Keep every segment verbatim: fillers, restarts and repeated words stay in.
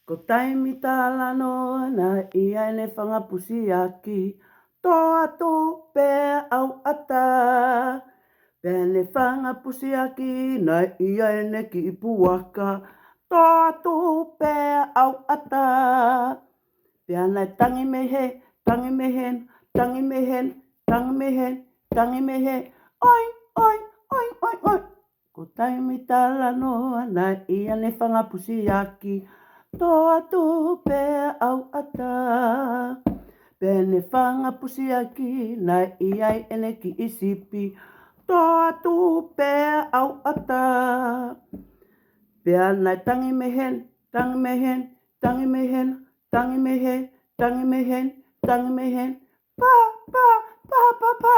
Ko e taimi talanoa naʻe ʻi ai ʻene fanga pusiaki, tō atu pē ʻa ʻAuʻata. Pea ʻi heʻene fanga pusiaki naʻe ʻi ai ʻene kiʻi puaka, tō atu pē ʻa ʻAuʻata. Pea naʻe tangi mei hē, tangi mei hē, tangi mei hē, tangi mei hē, tangi mei hē. ʻOi, ʻoi, ʻoi, ʻoi, ʻoi. Ko e taimi talanoa naʻe ʻi ai ʻene fanga pusiaki, tō atu pē ʻa ʻAuʻata. Pea ʻi heʻene fanga pusiaki naʻe ʻi ai ʻene kiʻi sipi, tō atu pē ʻa ʻAuʻata. Pea naʻe tangi mei hē, tangi mei hē, tangi mei hē, tangi mei hē, tangi mei hē, tangi mei hē. Pā, pā, pā, pā, pā.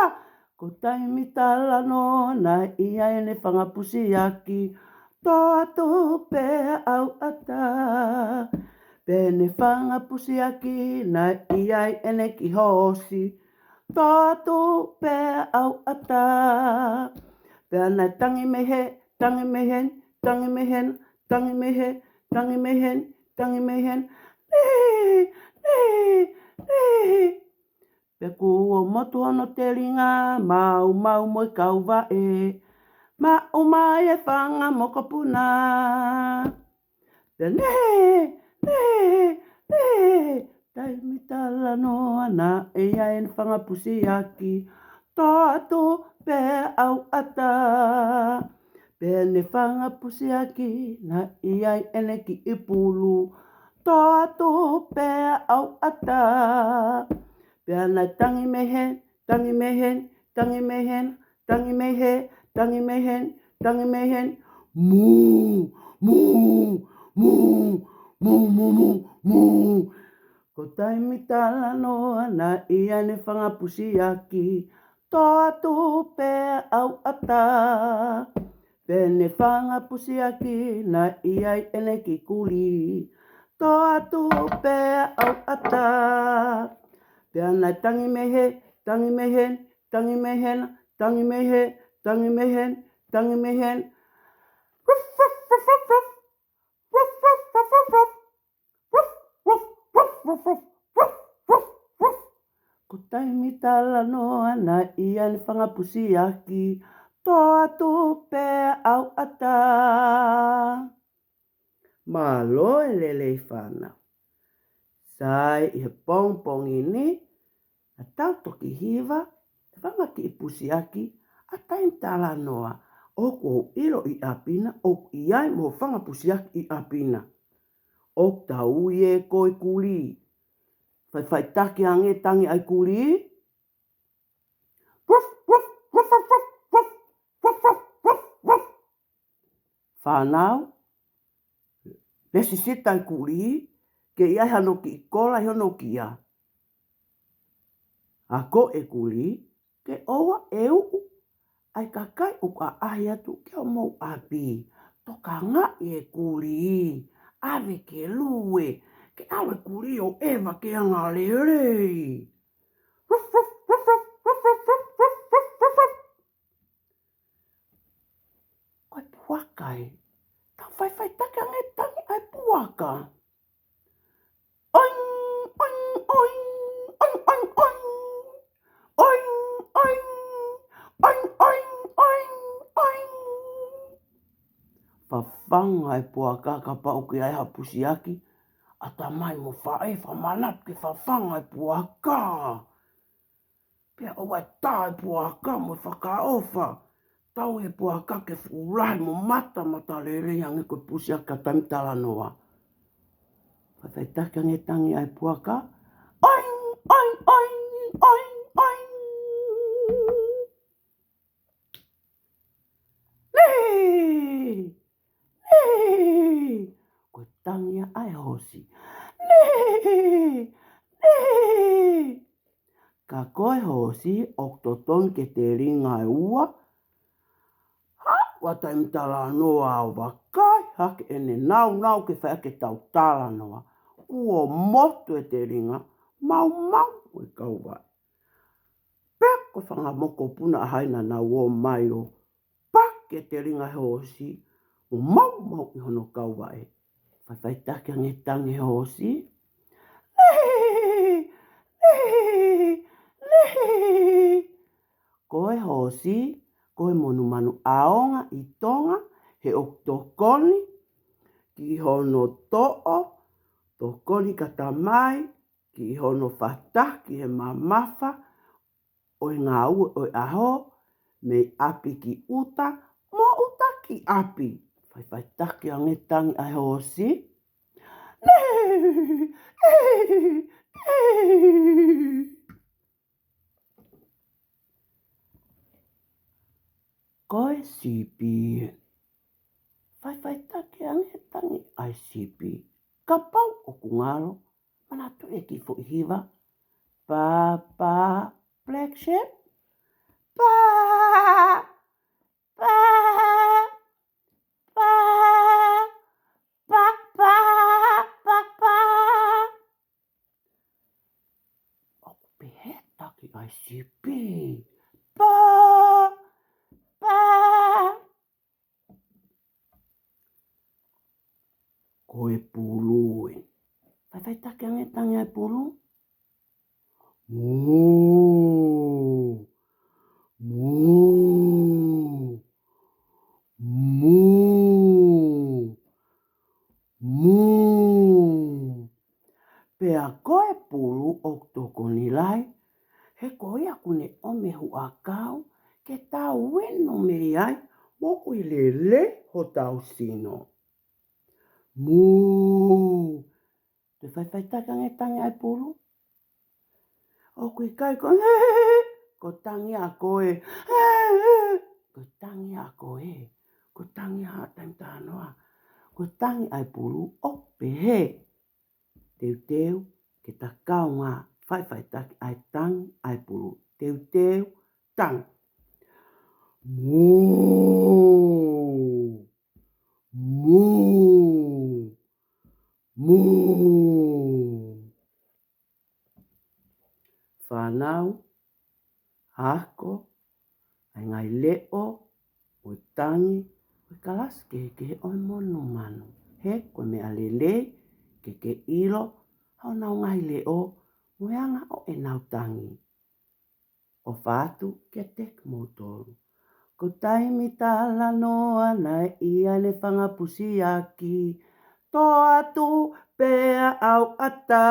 Ko e taimi talanoa naʻe ʻi ai ʻene fanga pusiaki, tō atu pē ʻa ʻAuʻata. Pea ʻi heʻene fanga pusiaki naʻe ʻi ai ʻene kiʻi hoosi, tō atu pē ʻa ʻAuʻata. Pea naʻe tangi mei hē, tangi mei hē, tangi mei hē, tangi mei hē, tangi mei hē, tangi mei hē. Nihi, nihi, nihi. Pea kuo motu hono telinga, maumau mo e kauvaʻe, maʻu mai e fanga mokopuna. Pea nihi, nihi, nihi. Taimi talanoa naʻe ʻi ai ʻene fanga pusiaki, tō atu pē ʻa ʻAuʻata. Pea ʻi heʻene fanga pusiaki naʻe ʻi ai ʻene kiʻi pulu, tō atu pē ʻa ʻAuʻata. Pea naʻe tangi mei hē, tangi mei hē, tangi mei hē, tangi mei hē, tangi mei hē, tangi mei hē. Mū, mū, mū, mū, mū, mū, mū. Ko e taimi talanoa naʻe ʻi ai ʻene fanga pusiaki, tō atu pē ʻa ʻAuʻata. Pea ʻi heʻene fanga pusiaki naʻe ʻi ai ʻene kiʻi kulī, tō atu pē ʻa ʻAuʻata. Pea naʻe tangi mei hē, tangi mei hē, tangi mei hē, tangi mei hē, tangi mei hē, tangi mei hē. Ruff, ruff, ruff, ruff, ruff. Ruff, ruff, ruff, ruff, ruff. Ruff, ruff, ruff, ruff, ruff. Ruff, ruff, ruff. Ko e taimi talanoa naʻe ʻi ai ʻene fanga pusiaki, tō atu pē ʻa ʻAuʻata. Mālō e lelei fānau. Sai, ʻi he pongipongi ni, ʻa tau toki hiva e fanga kiʻi pusiaki ʻa Taimi Talanoa. ʻOku ou ʻilo ʻi ʻapi na, ʻoku ʻi ai mo e fanga pusiaki ʻi ʻapi na. ʻOku tau ui ē ko e kulī. Faʻifaʻitaki ange e tangi ʻa e kulī. Ruff, ruff, ruff, ruff, ruff, ruff. Ruff, ruff, ruff, ruff. Fānau, lesisita e kulī, ke ʻi ai hano kiʻi kola ʻi hono kia. Ako e kulī, ke ʻoua ʻe uʻu ʻa e kakai ʻoku ʻaʻahi atu ki homou ʻapi. Tokangaʻi e kulī, ʻave ke lue, ke ʻalu e kulī ʻo ʻeva ke anga lelei. Ruff, ruff, ruff, ruff. Ko e puaka ē. Tau faʻifaʻitaki ange e tangi ʻa e puaka. Oing, oing, oing, oing, oing, oing. Oing, oing, oing, oing, oing, oing. Fafanga e puaka kapau ʻoku ʻi ai ha pusiaki. ʻAtamai mo faʻē, fakamanatu ke fafanga e puaka. Pea ʻoua ʻe tā e puaka mo e fakaʻofa. Tau e puaka ke fuʻu lahi mo mata, mata lelei ange ko e pusiaki ʻa Taimi Talanoa. Faʻifaʻitaki ange e tangi ʻa e puaka. Oing, oing, oing, oing, oing. Nihi! Nihi! Ko e tangi ia ʻa e hoosi. Nihi! Nihi! Ka ko e hoosi ʻoku totonu ke telinga ʻe ua. Haʻu ʻa Taimi Talanoa ʻo vakai hake ʻene naunau ke fai ʻaki ʻetau talanoa. Kuo motu e telinga, maumau e kauvaʻe. Pea ko e fanga mokopuna ʻa hai naʻa nau ō mai ʻo paki e telinga he hoosi, ʻo maumau ʻi hono kauvaʻe. Faʻifaʻitaki ange e tangi ʻa e hoosi. Lehihihi, lehihihi, lehihihi. Ko e hoosi, ko e monumanu ʻaonga ʻi Tonga, he ʻoku tokoni ki hono toʻo, tokoni ki he tamai, ki hono fataki he mamafa ʻo e ngāue ʻo e ʻaho, mei ʻapi ki ʻuta, mo ʻuta ki ʻapi. Faʻifaʻitaki ange e tangi ʻa e hoosi. Ko e sipi. Faʻifaʻitaki ange e tangi ʻa e sipi. Kapau ʻoku ngalo, manatuʻi e kiʻi foʻi hiva. Pā, pā, black sheep. Pā, pā, pā, pā, pā, pā, pā. ʻOku pehē e tangi ʻa e sipi. Pā, pā. Ko e pulu ē. Faʻifaʻitaki ange e tangi ʻa e pulu. Mū. Mū. Mū. Mū. Pea ko e pulu ʻoku tokoni lahi, he ko ia ʻoku ne ʻomi e huʻakau ke tau inu mei ai, mo ʻoku lelei hotau sino. Mū. Toe faʻifaʻitaki ange e tangi ʻa e pulu. ʻOku ʻikai ko e, ko e tangi ʻa koe. Ko e tangi ʻa koe. Ko e tangi ʻa taimi talanoa. Ko e tangi ʻa e pulu ʻoku pehē. Teuteu ke ta kaungā faʻifaʻitaki ʻa e tangi ʻa e pulu. Teuteu, tangi. Mū. Mū. Mū. Fānau, ako ʻa e ngaahi leʻo ʻo e tangi ʻo e kalasi kehekehe ʻo e monumanu. He ko e meʻa lelei ke ke ʻilo honau ngaahi leʻo mo e anga ʻo ʻenau tangi. ʻOfa atu kiate kimoutolu. Ko e taimi talanoa naʻe ʻi ai ʻene fanga pusiaki, toʻo atu pē ʻa ʻAuʻata.